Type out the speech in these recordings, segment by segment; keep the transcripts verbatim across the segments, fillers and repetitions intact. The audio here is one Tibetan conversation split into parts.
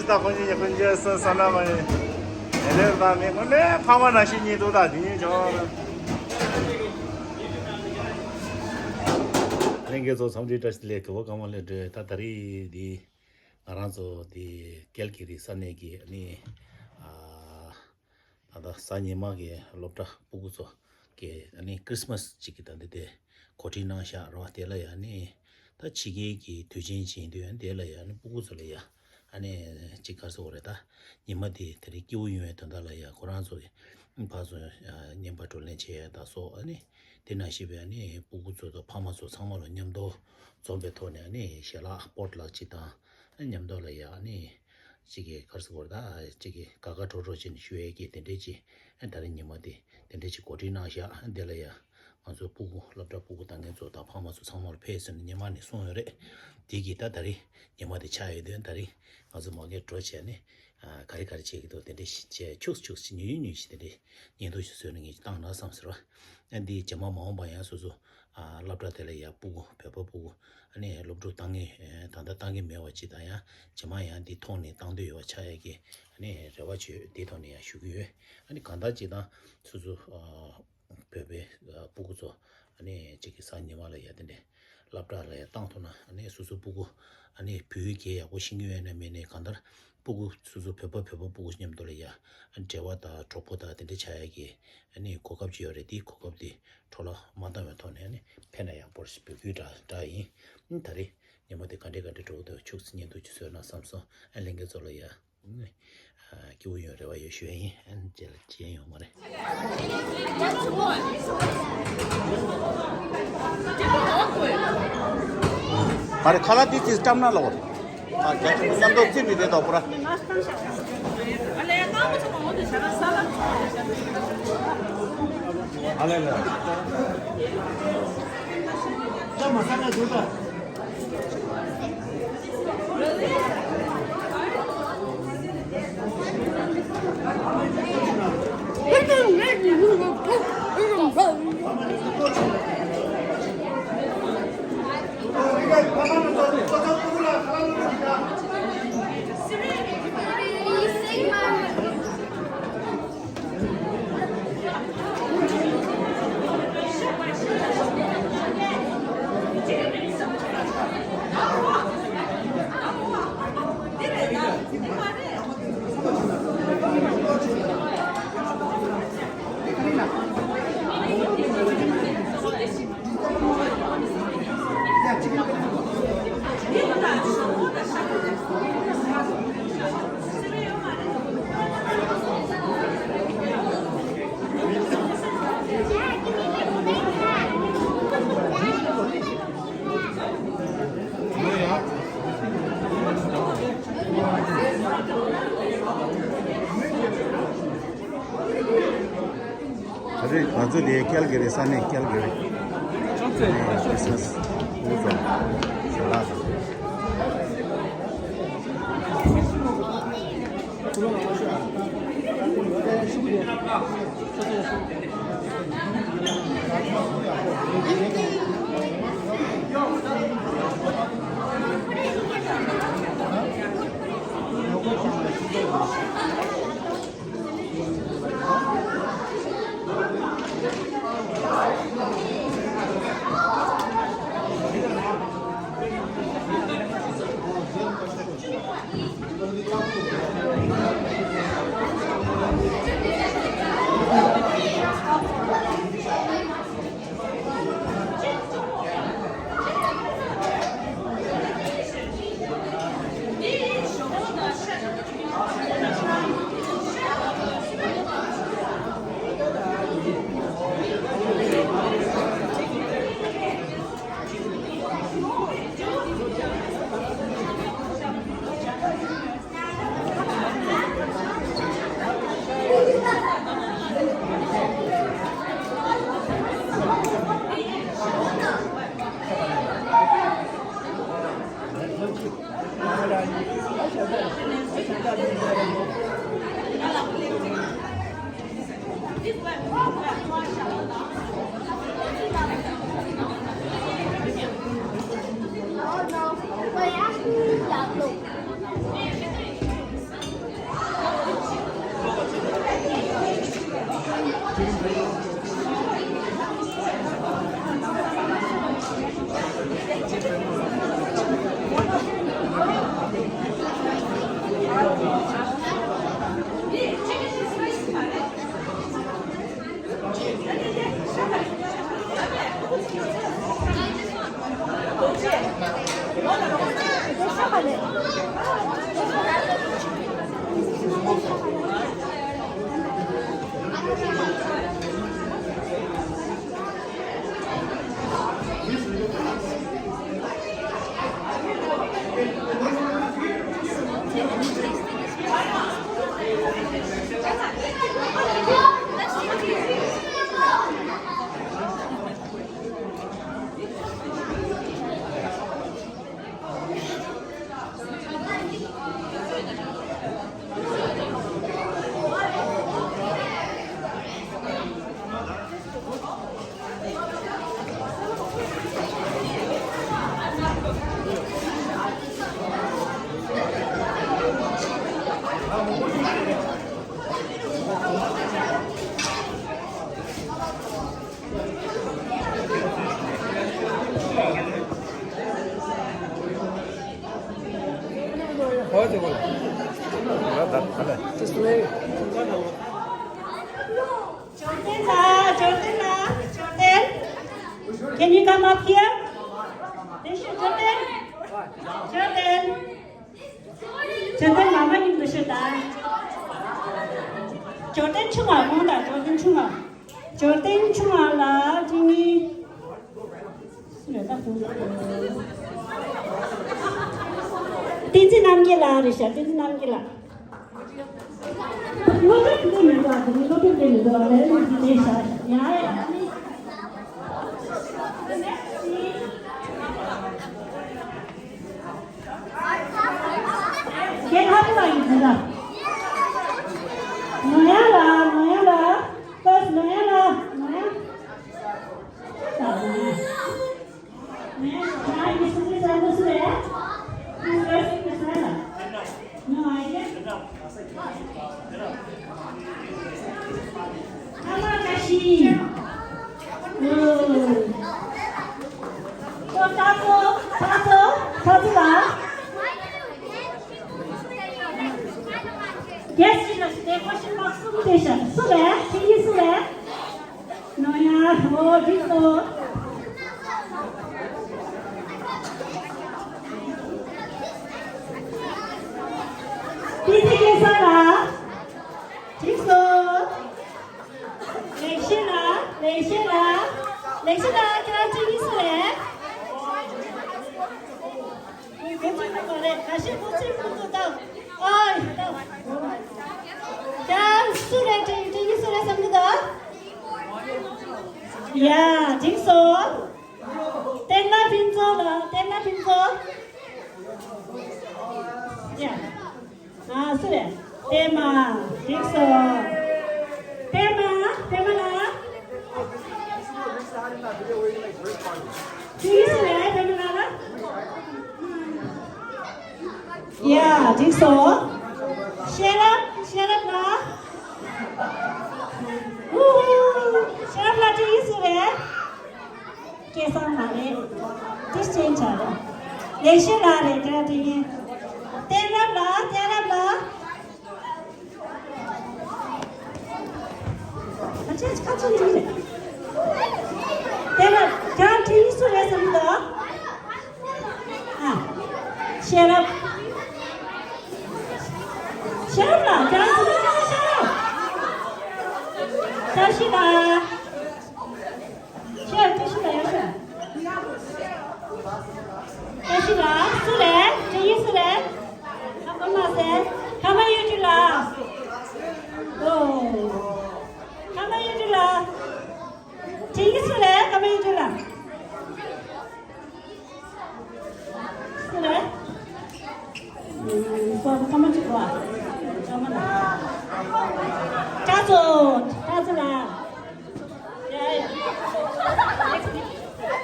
ད་དཀོན་མཆོག་གི་དཀོན་མཆོག་སུ་བསོད་ནམས་མ་ཡིན། དེ་ལས་ད་མི་དཀོན་ནས་ཕ་མ་ནང་བཞིན་གཉིས་འདུག་ད་དེ་གཉིས་བྱུང་། ལྷན་རྒྱས་ཚོ་འཚམས་འདྲི་བཀྲ་ཤིས་བདེ་ལེགས། གུས་པ་གང་མང་ལས་འགྲོ། ད་ད་རེས་འདི་ང་རང་ཚོ་འདི་ཀལ་གི་རི་ས་གནས་ཀྱི་ཨ་ནི་ཨ། ད་ལྟ་གཟའ་ཉི་མ་གི་སློབ་གྲྭ་སྤུ་གུ་ཚོ་གི་ཨ་ནི་ཁྲིས་མས་ཅིག་གི་ད་འདི་དེ་གོ་སྒྲིག་གནང་བཞག་རོ། དེ་ལ་ཡ་ཨ་ནི་ད་ཕྱི་རྒྱལ་གྱི་དུས་ཆེན་ཅིག་ཡིན་དུས་ཨ་ནི་དེ་ལ་ཡ་ཨ་ནི་སྤུ་གུ་ཚོ་ལ་ཡ་ཨ་ནི་ཅིག་ག་རེ་ཟེར་དགོས་རེད། ད་ཉི་མ་དེ་དེ་རིང་སྐྱིད་པོ་ཡོང་བའི་དོན་དག་ལ་ཡ་ཁོ་རང་ཚོ་གི་ཕར་ཚུར་བརྙན་པར་བགྲོ་གླེང་བྱེད་ཡ་ད་སོགས་ཨ་ནི་དེ་ནང་བཞིན་པའི་ཨ་ནི་སྤུ་གུ་ཚོ་དང་ཕ་མ་ཚོ་ཚང་མ་ལ་མཉམ་དུ་འཛོམས་པའི་ཐོག་ནས་ཨ་ནི་ཞལ་ལག་པོ་ཊི་ལག་ཅིག་དང་། མཉམ་དུ་ལ་ཡ་ཨ་ནི་གཅིག་གིས་ག་རེ་ཟེར་དགོས་རེད། ད་གཅིག་གིས་དགའ་དགའ་སྤྲོ་སྤྲོ་བྱས་ནས་བཞུགས་ཡས་ཀྱི་དེ་འདྲས་ཅིག་ཨ་ད་རེས་ཉི་མ་དེ་དེ་འདྲས་ཅིག་གོ་སྒྲིག་གནང་བཞག་དེ་ལ་ཡ་ང་ཚོ་སྤུ་གུ་སློབ་གྲྭ་སྤུ་གུ་ལྟ་མཁན་ཚོ་དང་ཕ་མ་ཚོ་ཚང་མ་ལ་ཕེབས་ཟེར་ནས་སྔོན་མ་ནས་གསུངས་ཡོད་རེད། དེ་གིས་ད་ད་རེས་ཉི་མ་དེ་ཆགས་ཡོད་དུས་ད་རེས་ང་ཚོ་མ་གིར་འགྲོ་བྱས་ནས་ག་རེ་ག་རེ་བྱེད་ཀྱི་འདུག་དེ་འདྲས་ཤིག་བྱས་ཁྱུག་ཁྱུག་ཅིག་ཉུང་ཉུང་ཞིག་དེ་འདྲས་བརྙན་ཐུང་ཞིག་བཟོས་ནས་ངས་བཏང་ན་བསམ་ཟེར་བ། ཨ་འདི་རྗེས་མ་མ་འོངས་པ་ཡང་སོ་སོ་ཨ་སློབ་གྲྭ་དེ་ལ་ཡ་སྤུ་གུ་བོད་པ་སྤུ་གུ་ཨ་ནི་སློབ་ཕྲུག་བཏང་གི་ཨ་ད་ལྟ་བཏང་གི་མེད་པ་ཅིག་དང་ཡང་རྗེས་མ་ཡང་འདི་མཐོང་ནས་བཏང་འདོད་ཡོད་པ་ཆགས་ཡ་གི་ཨ་ནི་རེ་བ་བྱོས། འདི་ཐོག་ནས་ཡང་ཞུ་གི་ཡོད། ཨ་ནི་གང་ལྟར་ཅིག་དང་སོ་སོ་ཨ་བོད་པའི་ཨ་སྤུ་གུ་ཚོ་ཨ་ནི་གཅིག་གི་གཟའ་ཉི་མ་ལ་ཡ་དེ་འདྲས་སློབ་གྲྭ་ལ་ཡ་བཏང་ཐུབ་ན་ཨ་ནི་སོ་སོ་སྤུ་གུ་ཨ་ནི་བོད་ཡིག་གི་ཡག་པོ་ཤེས་ཀྱི་ཡོད་ན་མེད་ན་གང་ལྟར་སྤུ་གུ་སོ་སོ་བོད་པ་བོད་པ་སྤུ་གུ་མཉམ་དུ་ལ་ཡ་འབྲེལ་བ་དང་གྲོགས་པོ་དང་དེ་འདྲ་ཆགས་ཡ་གི་ཨ་ནི་གོ་སྐབས་ཅིག་ཡོད་རེད། དེའི་གོ་སྐབས་དེ་འཕྲོ་བརླག་མ་བཏང་བའི་ཐོག་ནས་ཨ་ནི་ཕན་ན་ཡག་པོ་རེད་ཞེས་འབོད་སྐུལ་འདྲ་འདྲ་ཡིན། ཨ་ནི་ད་རེས་ཉིན་མོ་དེ་ག་འདྲས་ག་འདྲས་འགྲོ་གི་འདུག་ཁྱུག་ཙམ་བརྙན་ཐུང་ཅིག་བཟོས་ན་བསམ་སོང་། ཨ་ལྷན་རྒྱས་ཚོ་ལ་ཡ། ཨ་སྐྱིད་པོ་ཡོང་རེ་བ་ཡོད་ཞུ་ཡ་ཡིན། ཨ་ནི་རྗེས་ལ་མཇལ་ཡོང་མ་རེད། མ་རེད། ཁ་ལག་དེ་ཅིག་སྐྲབ་ན་ལོག་རེད། ཨ་རྒྱ་ཆེན་པོ་མཉམ་དུ་རྩིས་མི་བདེ་དོ་པོ་ར། ཨ་ལས་ལ། ད་རེས་ང་ཚོ་འདི་ཀལ་གི་རི་ས་གནས་ཀལ་གི་རི། ཁྲིས་མས་སྤུ་གུ་ཚོ་ཞལ་ལག་དང་། འབྱོར་ལྡན་ལགས། འབྱོར་ལྡན་ལགས། འབྱོར་ལྡན། Can you come up here? འབྱོར་ལྡན། འབྱོར་ལྡན། འབྱོར་ལྡན་མ་མ་ཡིན་པ་ཤོད་ད། འབྱོར་ལྡན་ཆུང་བ་ཁོང་དང་འབྱོར་ལྡན་ཆུང་བ། འབྱོར་ལྡན་ཆུང་བ་ལ་ཅི་ནི། སུ་རེད་ད་ཁོང་། བསྟན་འཛིན་རྣམ་རྒྱལ་ལགས་རེད་ཤག་བསྟན་འཛིན་རྣམ་རྒྱལ་ལགས། སློབ་གྲྭ་འདི་མི་འདུག་ཨ་འདི་སློབ་གྲྭ་འདི་མི་འདུག་ཨ་ལས་འདི་ལས་ཤག་ཡ་ཡ། རྒན་ལྷ་པོ་ལགས་ཡིན་ཟེར་ལ། ནོར་གཡང་ལགས། ནོར་གཡང་ལགས། ལགས་ནོར་གཡང་ལགས། ནོར་གཡང་། ལགས་ནོར་གཡང་། ནོར་གཡང་། ང་ཡི་སུ་ཚེ་ས་ནུ་སུ་རེད། ཁྱེད་ཚོའི་སུ་ཚེ་ས་ལ། ནོར་གཡང་། ཨ་མ་བཀྲ་ཤིས། ཨོ། ཨོ་ད་ཚོ་ད་ཚོ་ད་ཚོ་ལ། རྒྱལ་སྤྱི་ལ་སྟེ་ཀོ་ཤིན་མ་གསུམ་དེ་ཤ་སུ་རེད། ཁྱེད་གཉིས་སུ་རེད། ནོར་གཡང་། ཨོ་འགྲིག་སོང་། བསྟན་འཛིན་སྐལ་བཟང་ལགས། འགྲིག་སོང་། ལེགས་བཤད་ལགས། ལེགས་བཤད་ལགས། ལེགས་བཤད་ལགས་ཁྱེད་རང་ཁྱེད་གཉིས་སུ་རེད། ཁྱེད་ཚོ་ནི་མ་རེད། ཁ་ཤས་ཁོ་ཚོའི་ཁོང་ཚོ་ལྟ། ཨོ་ཡ་ལྟ། ད་སུ་རེད། ཁྱེད་ཁྱེད་གཉིས་སུ་རེད་བསམ་གྱི་འདུག་ཡ་འགྲིག་སོང་། བསྟན་ལ་ཕུན་ཚོགས་ལགས། བསྟན་ལ་ཕུན་ཚོགས། ཡ། ཨ་སུ་རེད། པད་མ། འགྲིག་སོང་། པད་མ། པད་མ་ལགས། འགྲིག་སོང་། པད་མ་ལགས་ལ། ཡ་འགྲིག་སོང་། ཤེས་རབ། ཤེས་རབ་ལགས། ཧུ་ཧུ། ཤེས་རབ་ལགས་འགྲིག་སོང་རེད། སྐལ་བཟང་ལགས་རེད། དེ་ཅན་ཆ་རེད། ལེགས་བཤད་ལགས་རེད། དེ་ར་དེ་ཡིན། བསྟན་རབ་ལགས། བསྟན་རབ་ལགས། ཁ་ཆེ་ཁ་ཆེ་ཡིན་རེད། བསྟན་རབ་ཁྱེད་རང་དེ་ཡིན་སུ་རེད་བསམ་གྱི་འདུག་ཨ། ཤེས་རབ། ཤེས་རབ་ལགས་ཁྱེད་རང་སུ་རེད། ཤེས་རབ། བཀྲ་ཤིས་ལགས། ཤེས་རབ་བཀྲ་ཤིས་ལགས་ཡོད་ཤག་བཀྲ་ཤིས་ལགས་སུ་རེད། དེ་ཡིན་སུ་རེད། ཁ་པར་མ་ཟད། ཁ་པར་གཡུ་སྒྲོན་ལགས། ཨོ། ཁ་པར་གཡུ་སྒྲོན་ལགས། དེ་ཡིན་སུ་རེད། ཁ་པར་གཡུ་སྒྲོན་ལགས། སུ་རེད། ཨུམ། སོ་ཁ་མ་ཅིག་གོ་ཨ། ཁ་མ་ན། ཀྲ་ཙོ། ཀྲ་ཙོ་ལགས། ཡ་ཡ།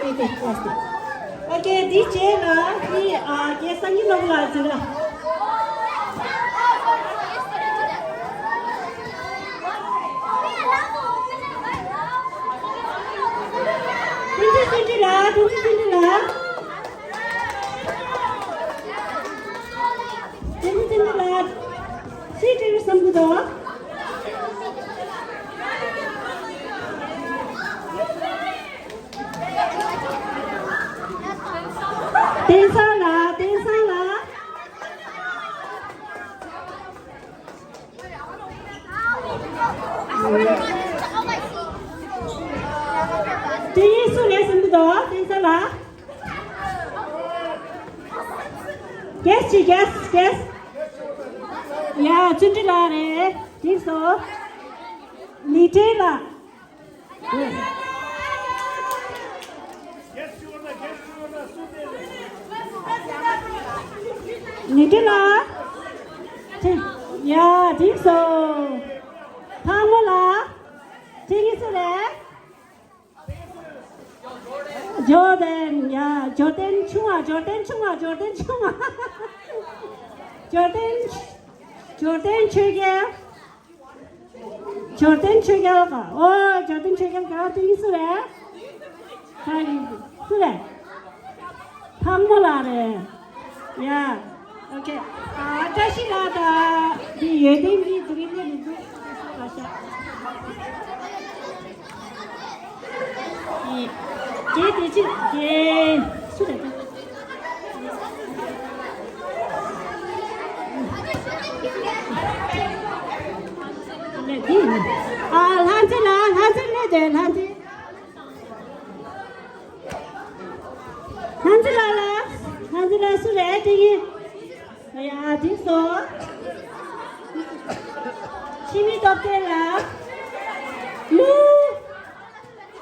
ཨེ་ཏེ་ལགས་སེ། ཨོ་ཀེ། འདི་རྗེས་ལ་འདི་ཨ་རྒན་སངས་རྒྱས་ནོར་བུ་ལགས་ཟེར་ལ། བསྟན་འཛིན་བསྟན་འཛིན་ལགས། བསྟན་འཛིན་བསྟན་འཛིན་ལགས། བསྟན་འཛིན་བསྟན་འཛིན་ལགས། སུའི་འབྲས་བུ་བསམ་གྱི་འདུག་བསྟན་བཟང་ལགས། བསྟན་བཟང་ལགས། དེ་ཡིན་སུ་རེད་བསམ་གྱི་འདུག་བསྟན་བཟང་ལགས། གེས་ཅི་གེས་གེས། ཡ། བརྩོན་འགྲུས་ལགས་རེད། འགྲིག་སོང་། ལི་ཀྲན་ལགས། ལི་ཀྲན་ལགས། ཡ། འགྲིག་སོང་། ཕག་མོ་ལགས། དེ་ཡིན་སུ་རེད། འབྱོར་ལྡན། ཡ། འབྱོར་ལྡན་ཆུང་བ། འབྱོར་ལྡན་ཆུང་བ། འབྱོར་ལྡན་ཆུང་བ། འབྱོར་ལྡན། འབྱོར་ལྡན་ཆོས་རྒྱལ། འབྱོར་ལྡན་ཆོས་རྒྱལ་ག་ཨོ་འབྱོར་ལྡན་ཆོས་རྒྱལ་ག་ཏིང་སུ་རེད། ག་རེད། སུ་རེད། ཕག་མོ་ལགས་རེད། ཡ། ཨོ་ཁེ། ཨ་བཀྲ་ཤིས་ལགས་དང་འདི་ཡོན་ཏན་གྱི་དེ་རིང་ལས་མི་འདུག་ལ་ཤ། རྒྱལ་དེ་ཅི་རྒྱལ་སུ་རེད། ཨ་ལྷ་མཛེས་ལགས། ལྷ་མཛེས་སླེབས་དེ། ལྷ་མཛེས། ལྷ་མཛེས་ལགས་ལ། ལྷ་མཛེས་ལགས་སུ་རེད་དེ་ཡིན། ཡ་དེ་སོ། འཆི་མེད་སྟོབས་ལྡན་ལགས། ལུ།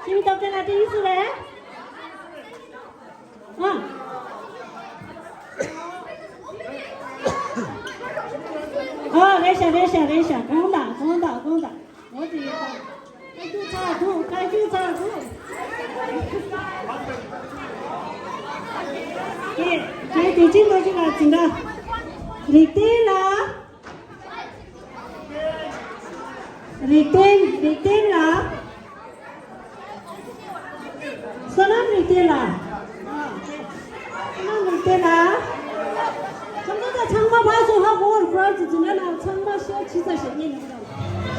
འཆི་མེད་སྟོབས་ལྡན་ལགས་དེ་ཡིན་སུ་རེད། ཨ། ཨ་རེད་ཤག་རེད་ཤག་རེད་ཤག་དགོངས་དག་དགོངས་དག་དགོངས་དག་འོ་དེ་ཡོད་པ། བཀའ་བཀྱོན་ཚར་འདུག་བཀའ་བཀྱོན་ཚར་འདུག་དེ་དེ་དེ་ཅི་ལོ་ཅི་ལ་ཅི་འདྲ། རིག་ལྡན་ལགས། རིག་ལྡན། རིག་ལྡན་ལགས། བསོད་ནམས་རིག་ལྡན་ལགས། བསོད་ནམས་རིག་ལྡན་ལགས། ཁྱོད་ཚོ་ཚང་མ་ཕར་ཚུར་ཧ་གོ་བར་ཁུར་ཚོ་འཛིན་གྲྭ་ནང་ཚང་མ་ཤོག་ཕྱི་ཚ་ཞབས་གཉིས་ནང་དང་།